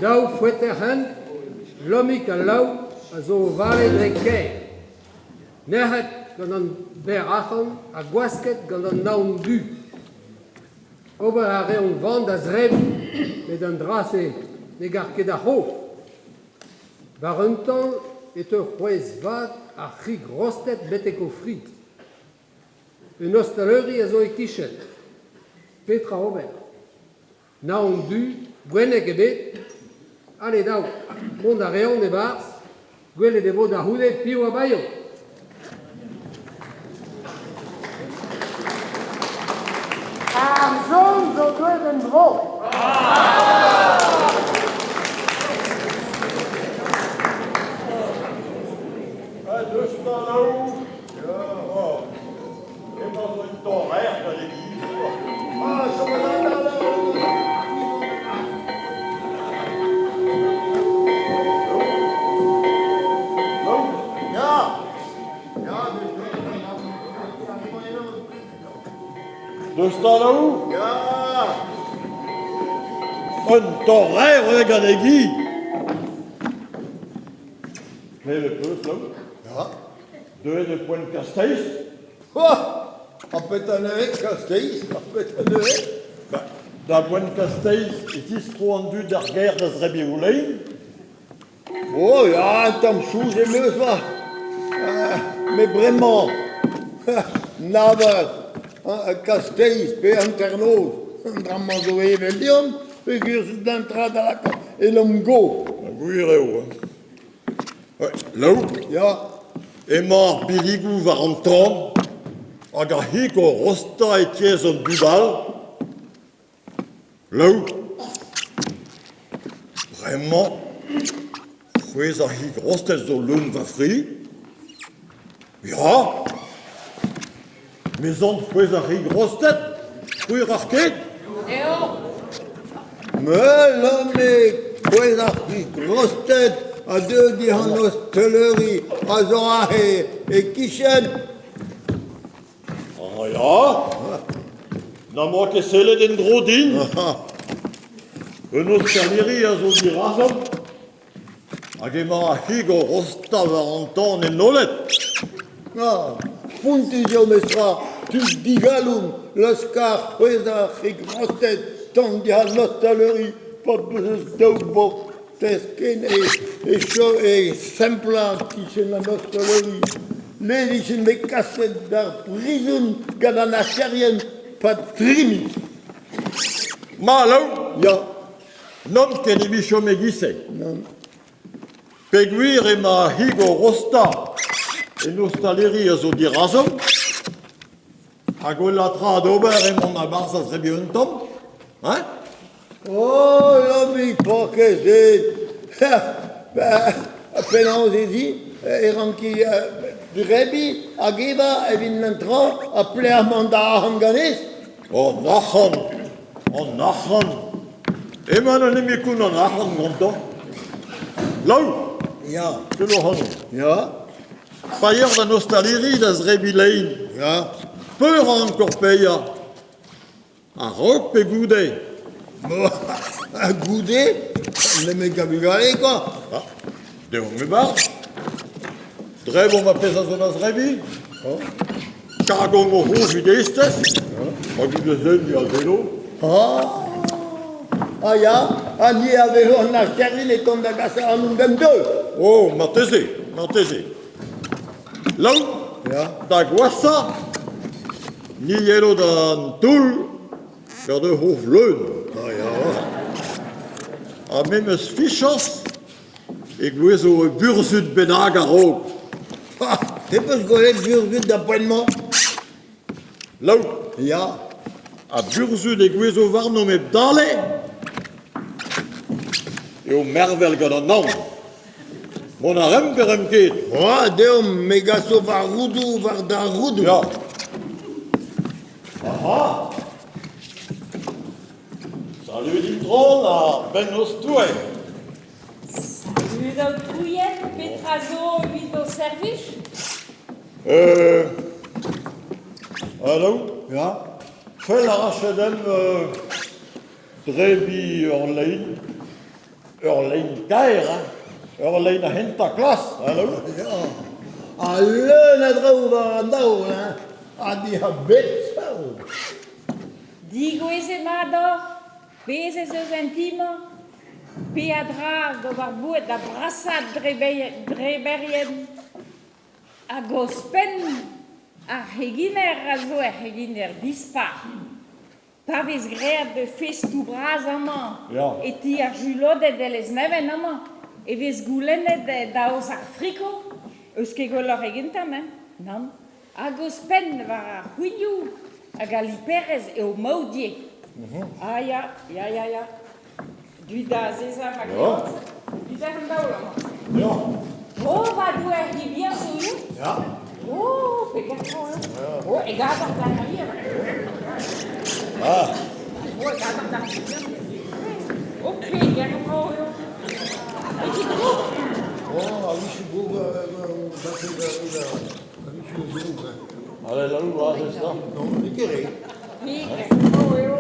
Daou foeter-hent, Lomig ha Laou, a zo o vale dre gêr. Nec'het gant an berr-arc'hant ha gwasket gant an naon du. Ober a reont van da zebriñ met an dra-se ne gar ket ar c'hof. War un taol e teu c'hwezh vat ar c'hig rostet betek o fri. Un ostaleri a zo e-kichen. Petra ober ? Naon du, gwenneg ebet. Ale dav, mont a reont e-barzh, gwelet e vo da c'houde piv a baeo. Ar son zo deuet en-dro. Deus 'ta Laou. Emañ zo un torrer da Deus 'ta Laou. Un torrer eo gant e gi. Klevet 'peus, Laou? Deuet eo poent Kasteiz? Ha petra neuze, Kasteiz? Ha petra neuze? Ba, da boent Kasteiz e tistro an dud d'ar gêr da zebriñ o lein. Oh ya, un tamm soñj em eus va. Met bremañ, navat, Kasteiz pe hanternoz, an dra-mañ zo evel deomp, peogwir d'un tra da lakaat e Lamgo. Gwir eo. Laou, Ya. Emañ ar billigoù war an tan hag ar c'hig o rostañ e tiez an dud all. Laou, bremañ, c'hwezh ar c'hig rostet zo leun va fri. Ya, me 'sant c'hwezh ar c'hig rostet, c'hwi 'rar ket? Eo. Me lamme c'hwezh ar c'hig rostet a deu dir an osteleri a zo aze e-kichen. Ah ya N'am boa ket sellet en-dro din. Un ostaleri a zo dirazomp hag emañ ar c'hig o rostañ war an tan en Olet. Ah, spontus eo memestra, tud digalon, laosk-ar c'hwezh ar c'hig rostet, tan dir an ostaleri, pa 'peus daou bobl ken e chom e semplañ kichen an ostaleri. Ne vije bet kaset d'ar prizon gant an archerien 'pad tri miz. Ma, Laou? Ya. N'omp ket evit chom e-giz-se. Nann. Peogwir emañ ar c'hig o rostañ en ostaleri a zo dirazomp, ha gwellañ tra d'ober emañ a-barzh a zebriñ un tamm, hein? Oh, Lomig, paourkaezh den! Penaos ez i e ranki debriñ hag evañ evit an tra ha pelec'h emañ da arc'hant ganez? An arc'hant, an arc'hant. Emañ an hini an arc'hant gantañ. Laou, Ya. selaou ac'hanon. Ya. Paeer d'an ostaleri da zebriñ lein. Ya. Peur a rank paeañ? A-raok pe goude? Goude, nemet gant bugale quoi. Ah, deomp e-barzh. Drebomp ar pezh a zo da zebriñ. Oh. Kargomp o c'hof evit eizhtez. Ha goude-se ni a velo. Ah, ah ya, ha ni a velo an archerien e tont da gas ac'hanomp bemdez. Oh, marteze, marteze. Laou, Ya. da gwashañ, ni yelo d'an toull gant ur c'hof leun. Ah ya. Ha me 'm eus fichañs e gouezo ur burzhud bennak a-raok. Ha, te 'peus gwelet burzhud da poent-mañ? Laou, Ya. ha burzhud e gouezo warnomp hep dale? Eo mervel gant an naon. Mont a raimp pe raimp ket? Ah, deomp, me gaso war roudoù, war da roudoù. Ya. Aha. Salud itron ha bennozh Doue. Salud aotrouien, petra zo evit ho servij? Allô? Ya. Fell a rafe deomp drebiñ ur lein. Ur lein kaer, hein? Ur lein a c'hentañ klas, hein, Laou? Ya, ha leun a draoù war an daol, hein, ha ni a bep seurt. Digouezet mat oc'h, bez' ez eus en ti-mañ peadra d'ober boued da brasañ dreberien. Hag ouzhpenn, ar c'heginer a zo ur c'heginer dispar. Pa vez graet festoù bras amañ e ti ar Juloded e Lesneven amañ e vez goulennet da aozañ ar friko. Eus ket gwelloc'h egentañ, hein? Nann. Hag ouzhpenn war ar c'houignoù hag al liperezh eo Maodier. Ah ya, ya, ya, ya. Deuit da azezañ ma kerez. Deuit àr an daol amañ. Ya. Oh, va Doue, ar c'hi bihan zo ivez. Ya. Oh, peger eo. Oh, e gador d'ar c'hi. Ah. Oh, e gador d'ar c'hi bihan. Oh, peger eo. E ket tro. Oh, a-wechoù a-wechoù zo, hein. Allez, Laou, azez da. Non, n'eo ket re. Peger eo.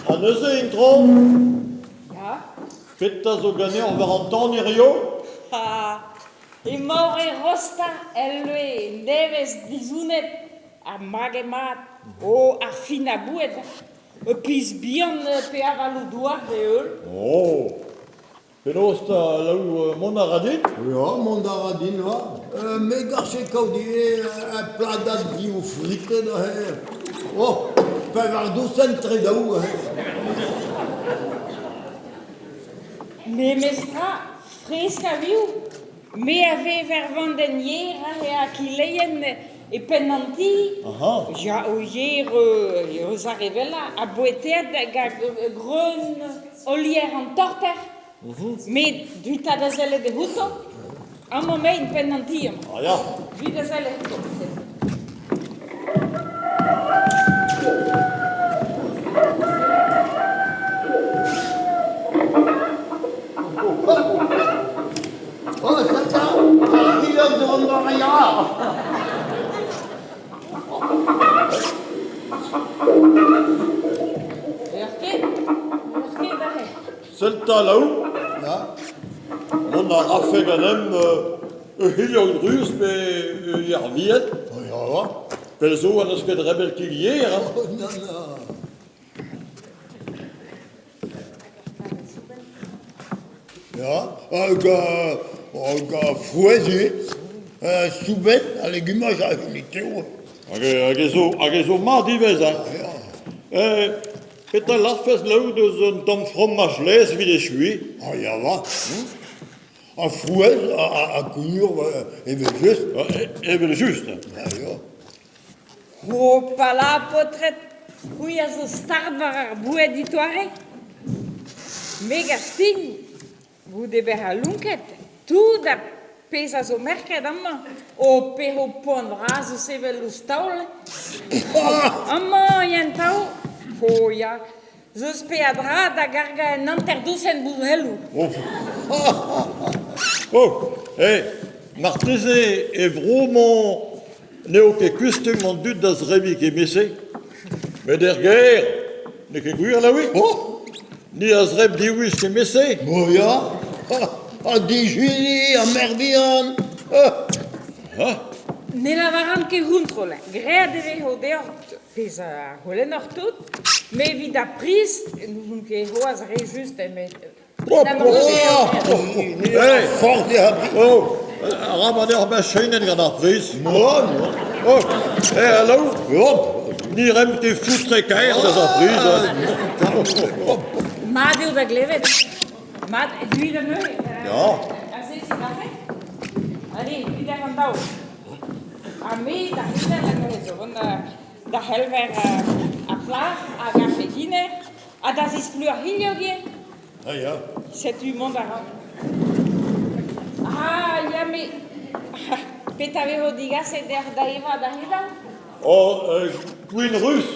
Ha neuze, intro, petra zo ganeoc'h war an tan hirio? Emaoc'h e rostañ el leue nevez dizounet ha maget mat. Oh, ar fin a boued. Ur piz bihan pe avaloù-douar d'e heul. Oh, Penaos 'ta, Laou, mont a ra dit? Ya, mont a ra din, va. Me 'garfe kaout ivez un pladad vioù fritet aze. Oh, pevar dousenn tre daou aze. Memes tra, fresk a vioù. Me a vev er vandenn yer aze ha kileien e penn an ti. Aha. Ya, o yer eus ar re wellañ, ha boueteet gant greun Olier an torter, met duita da sellet outo. Amañ 'maint penn an ti amañ. Ah ya. Duit da sellet outo. Oh, ça, il a de ya. Eur ket, eur ket aze. Sell 'ta, Laou. Ya. Mont a rafe ganemp ur c'hilhog ruz pe ur yer vihan. Ya va. Pell zo n'eus ket rebell kig-yer. Hein. Oh, non, non. Ya, hag hag frouezh ivez, soubenn ha legumaj a uniteoù. Hag hag e zo hag e zo mat ivez hein. Ya. Petra lârfes Laou deus un tamm fromaj laezh evit echuiñ? Ah ya va. Ha frouezh ha kougnour evel-just. Evel-just. Ya, ya. Hopala, paotred, c'hwi a zo start war ar boued ditoare. Me 'gav din, goude bezañ lonket, tout ar pezh a zo merket amañ, ho pezo poan vras o sevel ouzh taol. Amañ eo an taol, oh ya, 'z eus peadra da gargañ un hanter dousenn bouzelloù. Oh, oh, eh, marteze e vro-mañ N'eo ket kustum an dud da zebriñ kement-se. Met er gêr, n'eo ket gwir, Laouig? Oh Ni a zebr diwisk kement-se. Oh ya Ha dijuniñ ha merc'h-bihan Ha Ne lavaran ket kontrol. Graet e vezo deoc'h pezh a c'houlennoc'h tout, met evit ar priz, n'ouzon ket c'hoazh re just, met Hey Oh Arabat eo bet seinet gant ar priz. Oh Eh, hello Ni remp ket foutre kaer deus ar priz. Mat eo da glevet. Mat, duit da neuze. Ya. Azezit aze. Allez, duit ar an daol. Ha me da c'houlenn anezho zo vont da c'helver ar plac'h hag ar c'heginer ha da zisplu ar c'hignog ivez. Ah ya. Setu mont a ran. Ah ya, me... Petra vezo digaset deoc'h da evañ da evañ? Oh, gwin ruz.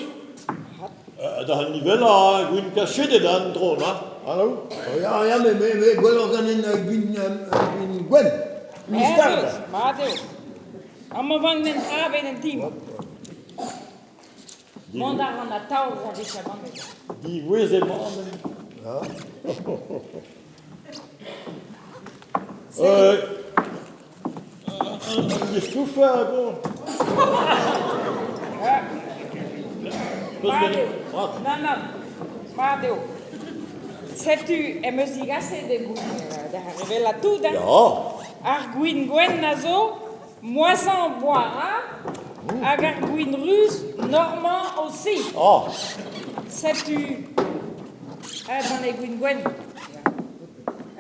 Da nivelañ gwin kachedet an dro, na? Allo? Ya, ya, me, me, me gwelloc'h ganin gwin, gwin gwenn. Moutarde. Mat eo. Amañ vank un dra benn en ti-mañ. Mont a ran atav war richamant. Digouezh emañ An distoufer eo. Mat eo. Nann, nann. Mat eo. Setu em eus digaset e da revelañ tout. Hein. Ya. Ar gwin gwenn a zo moazhañ boara hag ar gwin ruz normand aussi. Ah. Setu aet e gwin gwenn.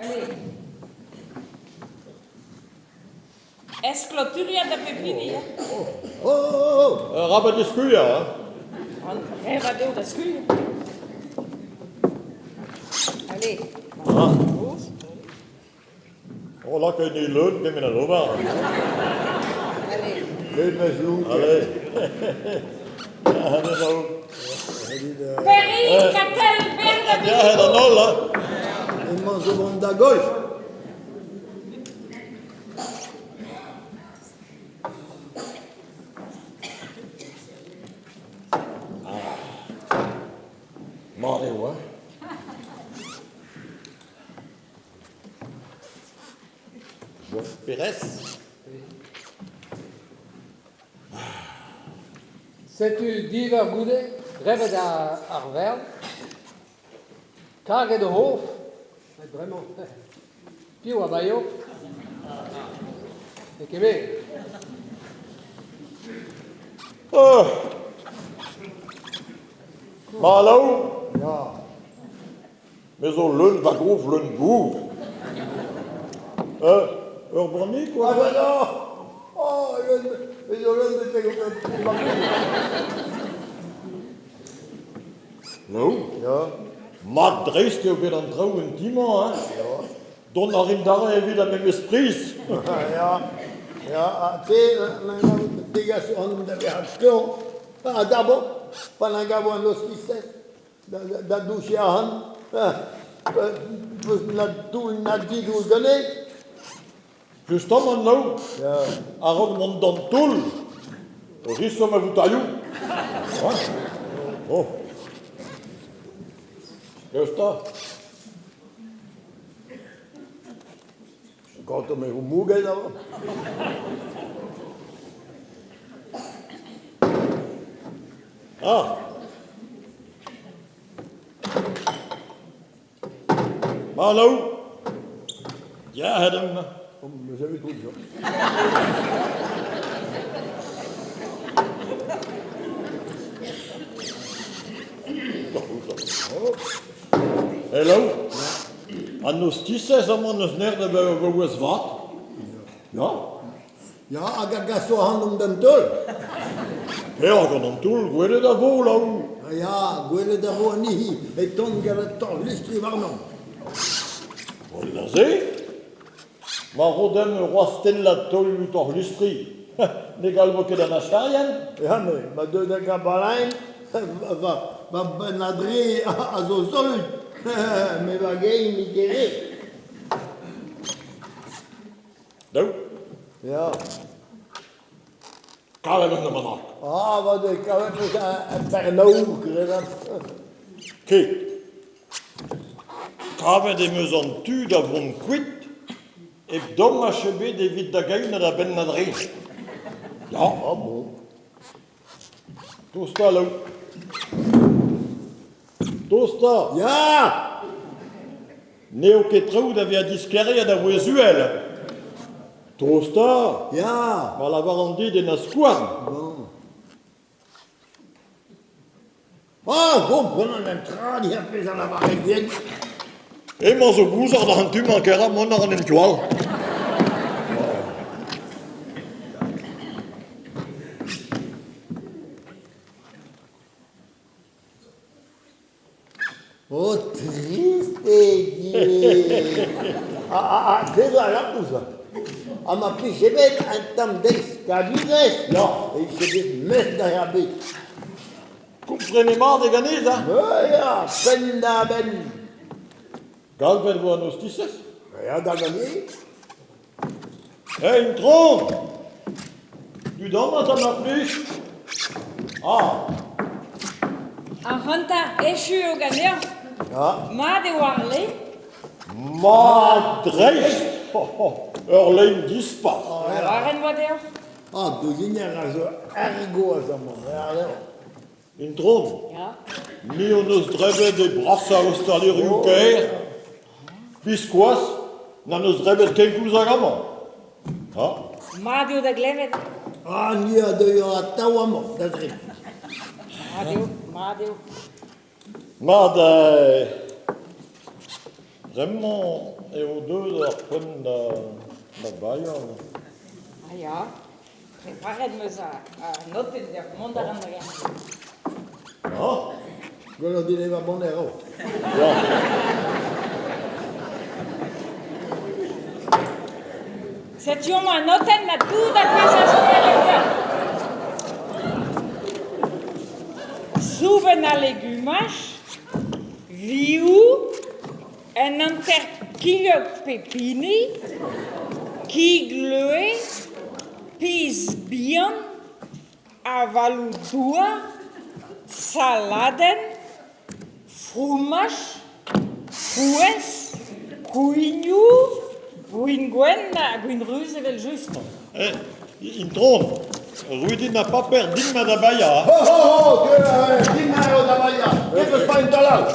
Allez. Eskloturiad da pep hini. Hein. Oh, oh, oh. Arabat diskuilhañ, hein. An revat eo da skuilhañ. Allez. Ah. Oh, lakaet e leun kement a d'ober. Allez. Bet ma zoug. Allez. Perry, Katell, Bernd ha Ya, an holl, hein. Emañ zo vont da goll. Mat eo, hein. Joff Pérez. Setu div eur goude, drebet ar wern, karget o c'hof, met bremañ, piv a baeo? N'eo ket me. Oh. Malo? Ya. Me zo leun va gof, leun gour. Ur bannig, Ah bah non. Oh, leun, me zo leun betek va No. Ya. Mat dreist eo bet an traoù en ti-mañ, hein. Ya. Dont a rin dare evit ar memes priz. Ya. Ya, ha te, degas an da vezañ skañv. Ha d'abord, pa na gavo an ostizez da douchiñ ac'hann, peus na toull na didoull ganez. Justamant, no. A-raok mont d'an toull, risomp a voutailhoù. Oh. Deus 'ta. Ganto me vo mouget amañ. Ah. Malo. Ya, Adam. Oh, mais j'avais trop dur. Hello. An ostizez amañ n'eus nec'h da vaouez vat. Ya. Ya, hag a gaso ac'hanomp d'an taol. Peoc'h gant an toull, gwelet a vo, Laou. Ah ya, gwelet a vo anezhi e tont gant an torr-listri warnomp. Gwell da se. Ma ro dimp ur wastellad taolioù torr-listri, ne galvo ket an archerien. Ya, me, ma deu da gabalain, va, va benn adre a zo solut. Me va gein n'eo ket re. Daou. Ya. Kavet on bennak. Ah, va de kavet eus un pernaour, gredat. Ket. Kavet em eus an tu da vont kuit hep domaj ebet evit da gein da benn a-dreñv. Ya. Ah bon. Tosta, Laou. Tosta. Ya! N'eo ket traoù da vezañ disklêriet a-vouezh uhel. Tosta. Ya! Ma lavaran dit en askouarn. Bon. Ah, kompren an tra dit ar pezh a lavaret din. Emañ zo bouzar war an tu-mañ kerañ mont a ran en tu all. Oh, trist eo Ha, ha, ha, te zo a lapous, va. Ha ma plije bet un tamm deskadurezh, Ya. e vije bet mestr ar bed. Komprenet mat eo ganez, hein? Ya, penn-da-benn. Galvet 'vo an ostizez? Ya, da ganez. Hei, itron! Dud amañ 'ta mar plij. Ah! Ac'hanta, echu eo ganeoc'h. Ya. Mat eo ar lein. Mat dreist! Ur lein dispar. Lavaret 'oa deoc'h. Ah, Buginer a zo argoaz amañ, Intron, Ya. ni hon eus drebet e brasañ ostalerioù kêr. Biskoazh n'hon eus drebet kenkoulz hag amañ. Ha? Mat eo da glevet. Ah, ni a deuio atav amañ da zebriñ. Mat eo, mat eo. Mat, bremañ eo deuet ar poent da, da baeañ. Ah ya, preparet 'm eus ar notenn deoc'h, mont a ran da gerc'hat. Ah, Gwelloc'h din evañ bonner eo. ya. Setu amañ an notenn ha tout ar pezh a zo gellet deoc'h. Soubenn al legumaj, vioù, un hanter kilhog pep hini, kig leue, piz bihan, avaloù-douar, saladenn, Fromaj, frouezh, kouignoù, gwin gwenn ha gwin ruz evel-just. Eh, Intron, roit din ar paper din ma da baeañ. Ho, ho, ho, din ma eo da baeañ. Ne peus pas un taol all.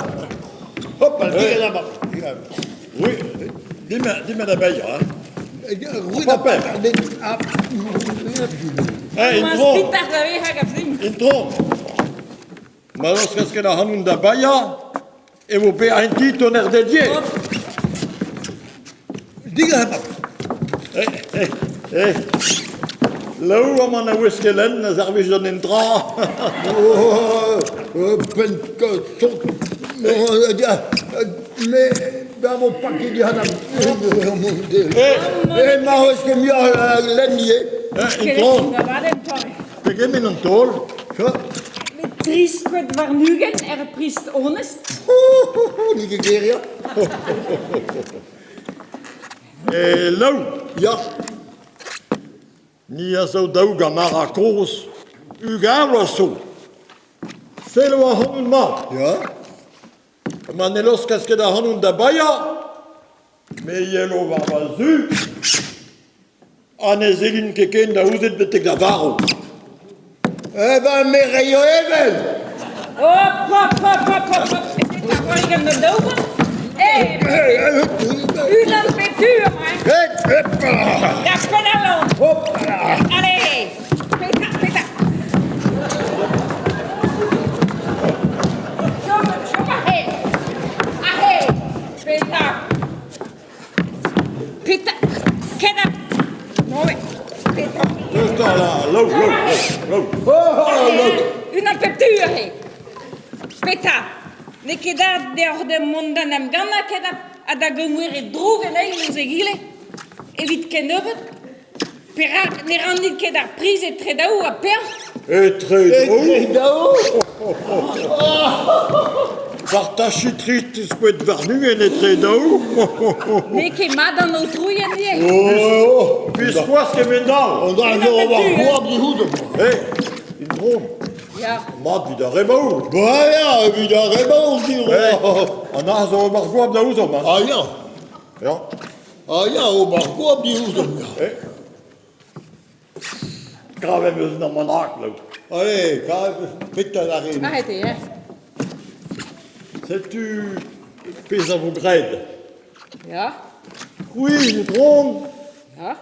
Hop, digas amañ. Oui, din ma, din ma da baeañ. Roit ar paper din. Ah, Eh, Ma Intron, spitac'h da vezañ gav din. Intron, Ma laoskas ket ac'hanon da baeañ e vo bezañ en ti tonner dedier. Digas emañ. Eh, eh, eh. Laou amañ na ouez ket lenn a servij d'an endra. Oh, penn sot. Me, da vo paket dihadam. Eh, Eh, ma eus ket muioc'h lenn ivez. eh, Intron, pegement an taol? Met tri skoed warn-ugent er prist onest. N'eo ket ker, ya. E Laou, Ya. ni a zo daou gamara kozh, 20 vloaz zo. Selaou ac'hanon mat. Ya. Ma ne laoskas ket ac'hanon da baeañ, me yelo war va zu ha ne zellin ket ken da ouzit betek da varv. Eh ben, me reio evel! Hop, hop, hop, hop, hop, hop. Ez ar c'hoari gant an daou Eh, unan pe tu amañ. Da penn al lann. Hop Allez, petra, petra. Chom, chom aze. Aze. Petra. Petra. Ket a... Non, mais... Petra. Deus da là, laou, laou, laou, laou. Unan pep tu aze. Petra. N'eo ket art deoc'h da mont d'an emgannañ ket ha da gemeret droug an eil ouzh egile evit kennebeut Perak ne rannit ket ar priz etre daou ha peoc'h? Etre daou? Etre daou? Partachiñ tri skoed warn-ugent etre daou? N'eo ket mat an aotrouien ivez. Oh, Biskoazh kement-all. On a zo war goab dic'houzout. Hé, intron, Ya. mat evit ar re baour. Ba ya, evit ar re baour, dir. Hé, an arz zo war goab da ouzomp. Ah ya. Ya. Ah ya, ober goap diouzhomp ya. Eh. Gravet em eus un almanach, Laou. Allez, petra da rin? Arrêtez, hein. Setu pezh a vo graet. Ya. C'hwi, itron, Ya.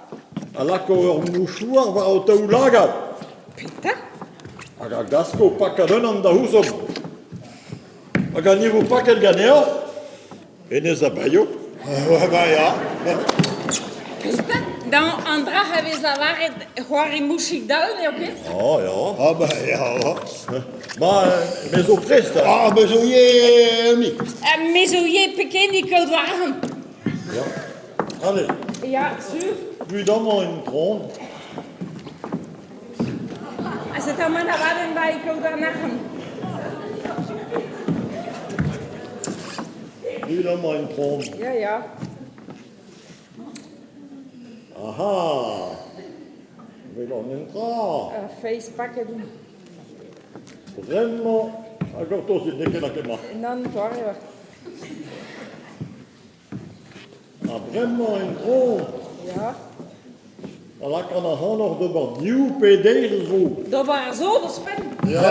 a lako ur mouchouar war ho taoulagad. Petra? Hag a glasko pakat unan da ouzhomp. Hag a ni vo paket ganeoc'h, Hennezh a baeo. Ba ya. Petra? Da an dra a vez lavaret c'hoari mouchig dall, n'eo ket? Ah, ya. Ah, ba ya. Ma, me zo prest. Ah, me zo ivez, mi. Ha me zo ivez pekenik kaout war arc'hant. Ya. Allez. Ya, sur. Kuit amañ intron. Ha setu amañ abadenn ba e kaout an arc'hant. Deuit amañ intron. Ya, ya. Aha Vel an un dra. Ur feiz paket on. Bremañ Ha gortozit, n'eo ket lakaet mat. Nann, doare eo. Ha bremañ en-dro Ya. a lakaan ac'hanoc'h d'ober div pe deir zo. D'ober ar sod ouzhpenn. Ya.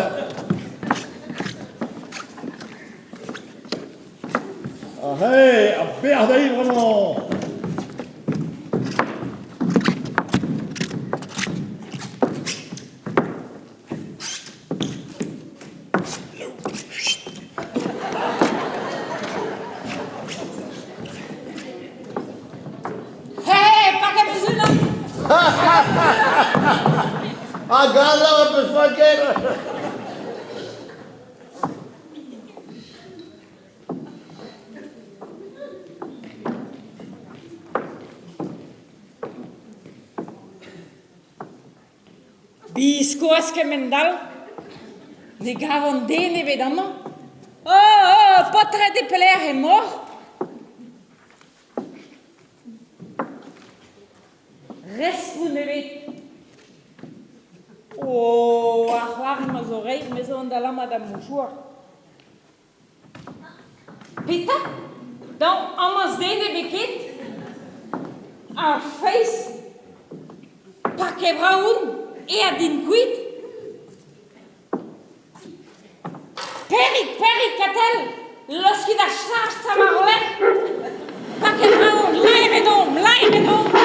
Ah hey, ha bec'h dezhi bremañ! Hey, paket eus unan! Ha gallout eus paket! Biskoazh kemend-all ne gavan den ebet amañ. Oh, oh, paotred e pelec'h emaoc'h? Respont ebet. Oh, ar c'hoari-mañ zo reizh, me zo an da lammat am mouchouar. Petra? Daou amañ den ebet ket? Ar feiz! Paket brav on, aet din kuit. Perig, Perig, Katell, laoskit ar chas war-lerc'h. Paket brav on, laeret on, laeret on.